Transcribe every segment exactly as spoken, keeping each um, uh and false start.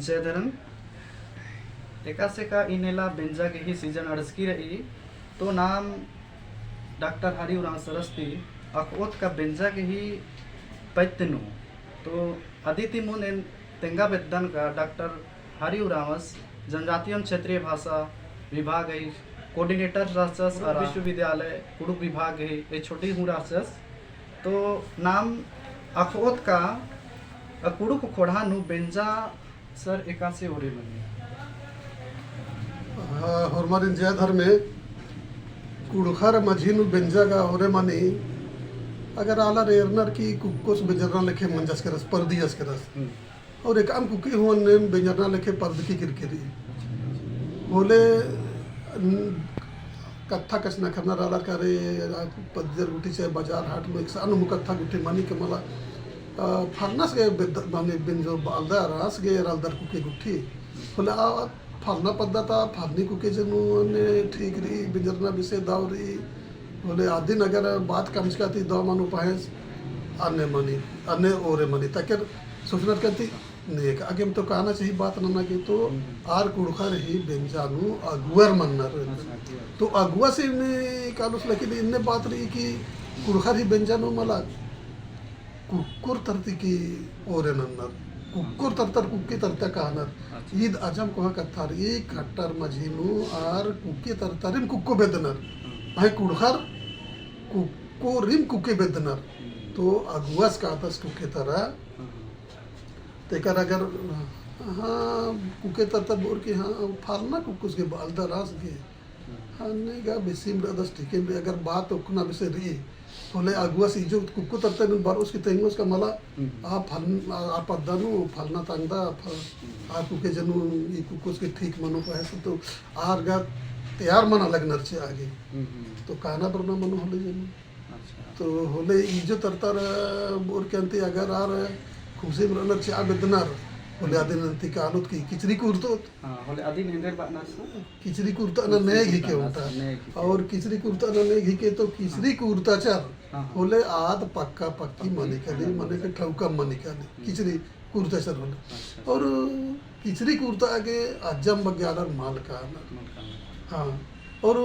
जय धर्म। एकासे का इन्नेला बेंजा गही season अंड़सकी रई, तो नाम डॉक्टर हरि उराँव सरस ती अख़ओत का बेंजा गही पत्त नू। तो अदी ती मुन एन तेंगा बेद्दन का डॉक्टर हरि उराँवस जनजातीय एवं क्षेत्रीय भाषा विभाग ही coordinator रहचस और विश्वविद्यालय कुँड़ुख़ विभाग ही HOD हूँ रहचस। तो नाम अख़ओत का कुँड़ुख़ ख़ोंड़हा नू बेंजा सर एकासे ओरे मनी। हाँ, होरमारिन जय धर्मे। कुँड़ुख़र मझी नू बेंजा गा ओरे मनी। अगर आलर एरनर की कुक्कोस बेंजरना लेखे मंजस केरस, परदियस केरस। हम्म। और एकअम कुक्की हूँ अन्नेम बेंजरना लेखे परदकी केरकी रई। होले, न, कत्था कछनखरनर आलर का रे, आ, पद्दर गुट्ठी चाहे बाजार हाट में एकसन हूँ कत्था गुट्ठी मनी के मला, आ, फलनस गे बेद-, माने बेंजो बअलदर, आस गे एरालदर कुक्की गुट्ठी। होले आ फलना पद्दा ता फलनी कुक्की जे नू अन्ने ठीक रई, बेंजरना बेसे दव रई। होले अदिन अगर बात कमचका ती दव मनो पहेंस, अन्ने मनी, अन्ने ओरे मनी। ताके सोचनर का ती नेकआ गेम तो काना चाही बात नना गे तो हम्म। आर कुँड़ुख़र ही बेंजा नू अगुवर मनर। अच्छा, अगुवर। तो अगुवस इन्ने कालोस लेकिन इन्ने बात रई कि कुँड़ुख़र ही बेंजा नू मला कुक्कोर तरती की ओरे नन्नर। कुक्कोर तरतर कुक्की तरता कानर। अच्छा। ईद अजम कोहाँ कत्था रई, ई खट्टर मझी नू आर कुक्की तरतरिम कुक्को बेद्दनर। हम्म। भाई कुँड़ुख़र कुक्कोरिम कुक्की बेद्दनर। हम्म। तो अगुवस कादस कुक्की तरा। हम्म। तेकर अगर, हाँ, कुक्के तरतर बोर की, हाँ, फलना कुक्कोस गे बअलदर आस गे। हम्म। अन्ने गा बेसिम रअदस ठीकेम रई, अगर बात ओक्कना बेसे रई, होले अगुवस इजो कुक्को तरतर नू बरओस की तेंगोस का मला, हम्म। आ फल-, आ, आ पद्दा नू फलना तंगदा, फल-, हम्म। आ कुक्के जे नू, ई कुक्कोस गे ठीक मनो पहेंस तो आर गा तैयार मना लगनर चे आगे। हम्म, हम्म। तो काना बरना मनो होले जे नू। अच्छा। तो होले इजो तरतर बोर के अन्ती अगर आर खुसिम रअनर चिआ बेद्दनर, होले हम्म। अदिन अन्ती कालोत कि किचरी कुरतोत। हाँ, होले अदिन एन्देर बअनर से? किचरी कुरता ना नेग हिके ओन्टा। नेग हिके। और किचरी कुरता ना नेग हिके तो किचरी हाँ। कुरता चर। हाँ, हाँ। होले आद पक्का पक्की मनी काली, मने के ठौका मनी काली। हम्म। किचरी कुरता चर होले। अच्छा, अच्छा। और किचरी कुरता गे अजम बग्गे आलर मल कानर। मल कानर। हाँ। और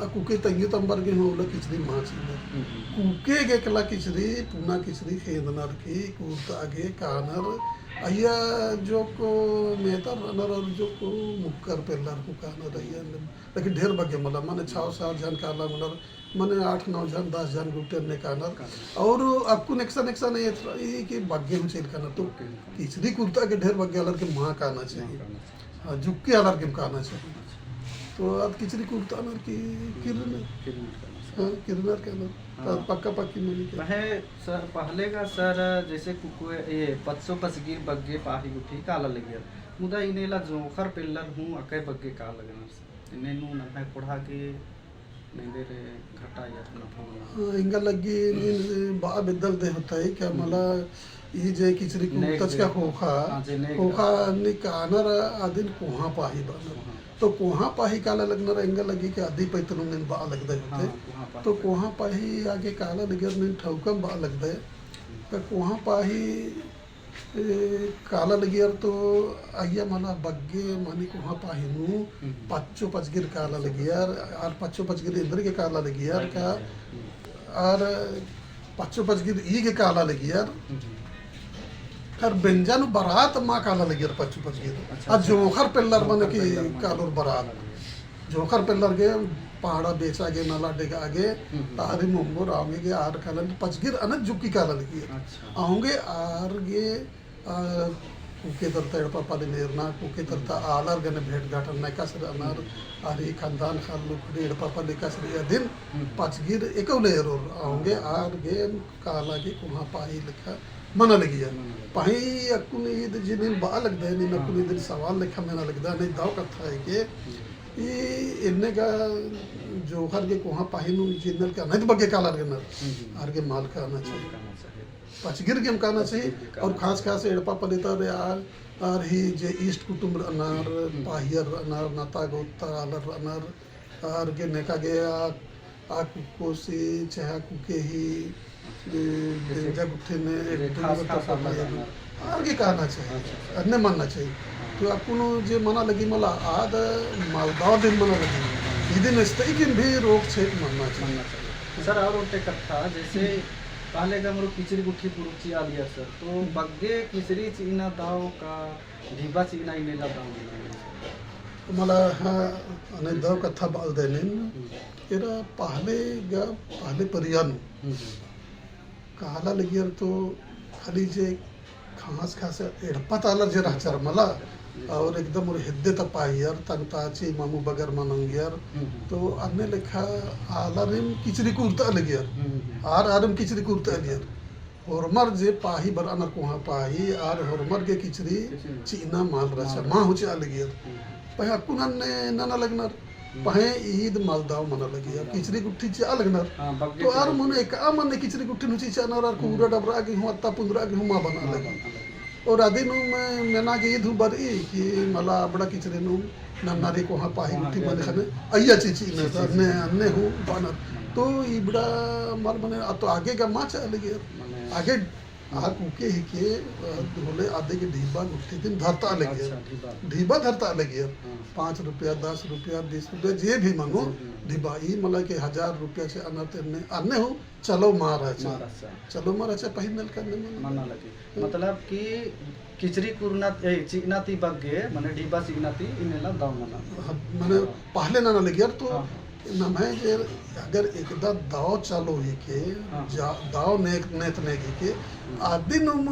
आ कुक्के तंग्यो तम्बर गे हूँ ओला किचरी मल चिअनर। हम्म, हम्म। कुक्के गे कला किचरी, पुना किचरी खेंदनर की कुरता गे कानर। अइय्या जोक मेतर रअनर और जोक मुक्कर पेल्लर हूँ कानर अइय्या। लेकिन ढेर बग्गे मला, मने छव सात झन काला मलर, मने आठ नौ झन, दस झन गुट्ठी अन्ने कानर। कानर। और अक्कुन एकसन एकसन एथरा ई कि बग्गे हूँ चइल कानर। तो बग्गे हूँ कानर। किचरी कुरता गे ढेर बग्गे आलर गे मल काना चाहिए। मल काना चाहिए। हाँ, जुक्की आलर गे काना चाहिए। अच्छा। तो आद किचरी कुरता आलर की किर्रनर। किर्रनर कानर। हाँ, किर्रनर कानर। हाँ। तो पक्का पक्की मनी के। पहे सर, पहले का सर, जैसे कुक्को, ये पच्चो पचगिर बग्गे पाही गुट्ठी काला लगियर। मुदा इन्नेला जोंख़र पेल्लर हूँ अकय बग्गे काला लगनर। इन्ने नू नम्है ख़ोंड़हा गे नेंदे रे घाटा या नफा मना। हाँ, एंगा लग्गी नीन बआ बेद्दल दे होता है क्या हम्म। मला ई जे किचरी नेग कुरता जे। चिआ ख़ोख़ा, हाँ, जे नेग ख़ोख़ा रा। नी कानर अदिन कोहाँ पाही बअनर। कोहाँ। तो कोहाँ पाही काला लगनर एंगा लग्गी कि अदी पत्त नू नीन बआ लगदय होते। हाँ, कोहाँ पाही। तो कोहाँ पाही आगे काला लगियर नीन ठौकम बआ लगदय। हम्म। तो कोहाँ पाही ए, काला लगियर तो अइय्या मला बग्गे मनी कोहाँ पाही नू हम्म। पच्चो पचगिर काला लगियर, आर पच्चो पचगिर एन्देर गे काला लगियर का, हम्म। आर पच्चो पचगिर ई गे काला लगियर, हम्म। आर बेंजा नू बरात मल काला लगियर पच्चो पचगिर। अच्छा, आ अच्छा। जोंख़र पेल्लर जोंख़र मने की पेल्लर मने। कालोर बरात। जोंख़र पेल्लर गे पहाड़ा बेचा गे नला डेगा गे, हम्म, हम्म। तारी मोंगो रावंगे गे आर कालन पचगिर अनत जुक्की काला लगियर। अच्छा। औंगे आर गे, आ, कुक्के तरता एड़पा पाली नेरना, कुक्के तरता हम्म। आलर गने भेंट घाट नना एकासे रअनर, हम्म। आर ई खानदान खाल लुखड़ी एड़पा पाली एकासे रई अदिन हम्म। पचगिर एकउ ले एरोर, औंगे हाँ। आर गे काला गे कोहाँ पाही लेखा मना लगिया। मना लगिया। पाही अक्कुन ईद जे नीन बआ लगदय, नीन अक्कुन हाँ। ईद सवाल लेखा मना लगदय, नहीं दव कत्था है के, हम्म। ई एन्ने गा जोंख़र गे कोहाँ पाही नू जे नल का नहीं तो बग्गे काला लगनर, हम्म, हम्म। आर गे मल काना चाहिए। मल काना चाहिए। पचगिर गेम काना चाहिए। पचगिर गे काना और खास चाहिए। खास एड़पा पलिता रे आर, आर ही जे इष्ट कुटुम रअनर, हम्म। पाहियर रअनर, नाता गोता आलर रअनर, आर गे नेका गे आ आ कुक्को से चाहे आ कुक्के ही, ए, जैसे बेंजा गुट्ठिन एक जे दो खास, नंबर खास तक आलर पढ़ना है। आर गे कहना चाहिए, अच्छा, अच्छा। अन्ने मन्ना चाहिए। हाँ। तो अक्कुन जे मना लगी मला आद मलदव दिन मना लगी। हाँ। इदिन इस्ते इकिन भी रोक छेक मन्ना चाहिए। मन्ना चाहिए। सर, और ओन्टे कत्था, जैसे हम्म। पहले का हमरो किचरी गुट्ठी पुरुब चिआ लियर सर, तो हम्म। बग्गे किचरी चिअना दव का ढिबा चिअना इन्नेला दव मना लगी सर? मला, हाँ, अन्ने दव कत्था बअदन नीन। हम्म। एरा पहले गा, पहले परिया नू हम्म, हम्म। काला लगियर तो खाली जे खास खास एड़पा ता आलर जे रहचर मला, जी। और एकदम ओर हेद्दे ता पाहियर, तंग ता ची मामू बगर मनंगियर, हम्म, हम्म। तो अन्ने लेखा आलरिम किचरी कुरता लगियर, हम्म, हम्म। आर आरिम किचरी कुरता लगियर। होरमर जे पाही बरअनर कोहाँ पाही, आर होरमर गे किचरी किचरी। चिअना मल रहचा, मल। मा हूँ चिआ लगियर। हम्म। पहें अक्कुन अन्ने नना लगनर, हम्म। पहें ईद मलदव मना लगियर। मलदव। किचरी गुट्ठी चिआ लगनर। हाँ, बग्गे तो आर किचरी। मने एका मने किचरी गुट्ठी नू चिअनर आर हम्म। कुबरा डबरा गे हूँ, अत्ता पुंदरा गे हूँ मा बना मा लगी। बना लगी। और अदिन हूँ मैं, मेना गे ईद हूँ बरई कि मला अबड़ा किचरी नू नन्ना रई कोहाँ पाही कोहाँ गुट्ठी गे मने आगे। खने अइया चिची ने चिची ने, ने। अन्ने हूँ बअनर। हम्म। तो इबड़ा मल मने, आ तो आगे गा मा चिआ लगियर। मने आगे आ कुक्के हिके, अ, होले आदि गे ढिबा गुट्ठी दिम धरता लगियर। अच्छा, ढिबा। ढिबा धरता लगियर। हाँ। पाँच रुपया, दस रुपया, बीस रुपया, जे भी मनो, जे भी मनो। ढिबा ई मला के हजार रुपया से अनर तेन्ने, अन्ने हूँ चलो मा रहचा। मा रहचा। चलो मा रहचा, पहिन नलका ने मना। मना लगी। हम्म। मतलब कि किचरी कुरना, ए, चिअना ती बग्गे, मने ढिबा चिअना ती, इन्नेला दव मना। हाँ, मने हाँ। पहले नना लगियर तो हाँ, हाँ। नम्है जे अगर एकदा दव चलो हिके, हाँ, हाँ। जा-, दव नेत, नेत नेग हिके, हम्म। आदिनुम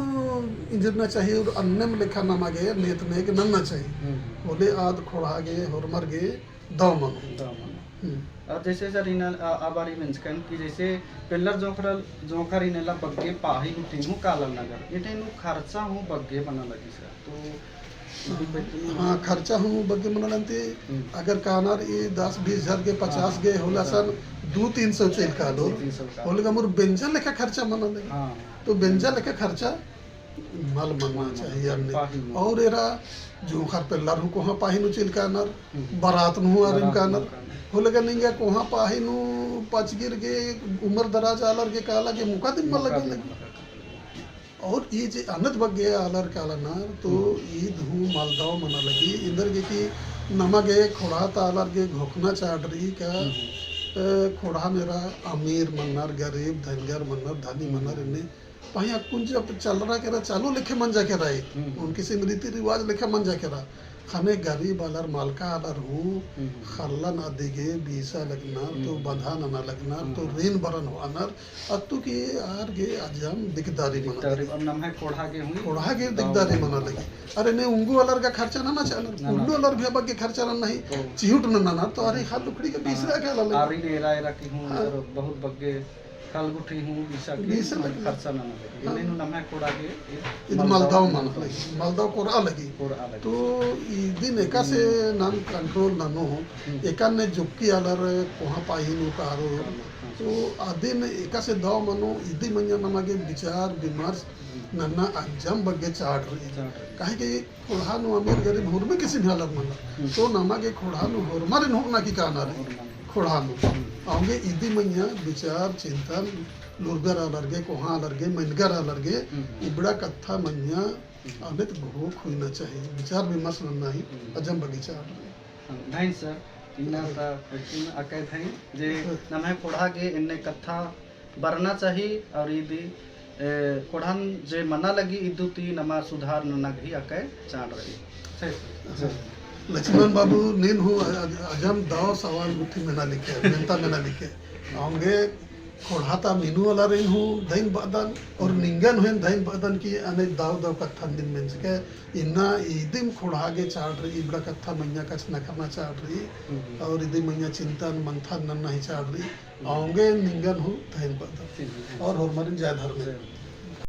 इंजरना चाहिए और अन्नेम लेखा नमा गे नेत नेग नन्ना चाहिए। हम्म, हम्म। होले आद खोड़हा गे, होरमर गे दव मनो। दव मनो। हम्म। और जैसे सर इन्ना, आ, आ बारी मेंजकन कि जैसे पेल्लर जोंखर, जोंखर इन्नेला बग्गे पाही गुट्ठी हूँ काला नगर। इन्ने नू खर्चा हूँ बग्गे मना लगी सर। तो हाँ, खर्चा हूँ बग्गे मना लगी। हम्म। अगर कानर ई दस बीस हजार गे, पचास हाँ, गे होला हाँ। सन, दो तीन सौ चइल कालो। दो तीन सौ कालो। होले गा मोर बेंजा लेखा खर्चा मना लगी। हाँ। तो बेंजा लेखा खर्चा मल मन्ना मल मन्ना चाहिए अन्ने। पाही नू। और एरा जोंखर पेल्लर हूँ कोहाँ पाही नू चइल कानर, हम्म। बरात नू हूँ आरिम बरात नू कानर। कानर। होले गा निंगा कोहाँ पाही नू पचगिर गे उमर दराज आलर गे काला गे मुका दिम मल मौका लगे दिम लगे। लगे। और ई जे अनत बग्गे आलर कालनर, तो हम्म। ईद हूँ मलदव मना लगी, इन्दर गे कि नमा गे खोड़हा ता आलर गे घोखना चाड़ रई का, हम्म। अ, खोड़हा नू एरा अमीर मन्नर, गरीब, धनगर मन्नर, धनी मन्नर, हम्म। इन्ने पहें अक्कुन जब चलरा केरा, चालू लेखे मंजा केरा ई। हम्म। ओन किसिम रीति रिवाज लेखे मंजा केरा। खने गरीब आलर, मलका आलर हूँ, हम्म। खल्लन अदिगे बीसा लगनर, तो हम्म। बंधा नना लगनर, तो हम्म। ऋण बरन होअनर, अत्तु कि आर गे अजम दिकदारी मना दिकदारी, लगी। अब नम्है खोड़हा गे हूँ, खोड़हा गे दव दिकदारी मना मना लगी। लगी। अरे ने उंगू आलर गा खर्चा नना चाहनर, ना, ना। कुल्लू आलर भी बग्गे खरचा नना ही, तो चिहुट नना ना, तो अरे खाल लुखड़ी के हाँ। बीसरा के आला लगी। आर इन एरा एरा की हूँ, हाँ। सर, बहुत बग्गे खाल गुट्ठी हूँ, बीसा के बीसा लगी। खरचा नना लगी। हाँ। इन्ने नू नम्है खोड़हा गे, ईद मलदव मलदव मना मना लगी, लगी। मलदव कोरआ लगी। कोरआ लगी। तो इदिन एकासे हम्म। नाम control ननो हो, हम्म। एकाने जुक्की आलर कोहाँ पाही नू कारो। हाँ, हाँ। तो अदिन एकासे दव मनो, इदी मइय्याँ नमा गे विचार विमर्श हम्म। नन्ना अजम बग्गे चाड़ रई। चाड़ रई। काहे कि खोड़हा नू अमीर गरीब होरमे किसिम आलर मना। हम्म। तो नमा गे खोड़हा नू होरमारिन होना की काना रई। होरमारिन। खोड़हा नू। हम्म। औंगे इदी मइय्याँ विचार, चिंतन, लूरगर आलर गे, कोहाँ आलर गे, मेनगर आलर गे, हम्म। इबड़ा कत्था मइय्याँ, हम्म। अनेत घोख हुइना चाहिए। विचार विमर्श नन्ना ही, हम्म। अजम बग्गे चाड़ रई। हाँ, धइन सर, इन्ना हम्म। ता question अकय धइन, जे हम्म। नम्है खोड़हा गे एन्ने कत्था बरना चाही, और इदी, ए, खोड़हन जे मना लगी इदु ती नमा सुधार नना गही अकय चाड़ रई। सही। अच्छा। लक्ष्मण बाबू, नीन हूँ अ-, अ-, अजम दव सवाल गुट्ठी मेना लिखे, मेनता मेना लिखे। औंगे खोड़हा ता मिनु आलारिन हूँ धइन बअदन, और निंगन हूँ धइन बअदन कि अनेक दव दव कत्थन नीन मेंजके, इन्ना इदिम खोड़हा गे चाड़ रई, इबड़ा कत्था मइय्याँ कछनखरना चाड़ रई, हम्म। और इदी मइय्याँ चिंतन मंथन नन्ना ही चाड़ रई। औंगे निंगन हूँ धइन बअदन। ठीक है। और होरमारिन जय धर्मेस। जय।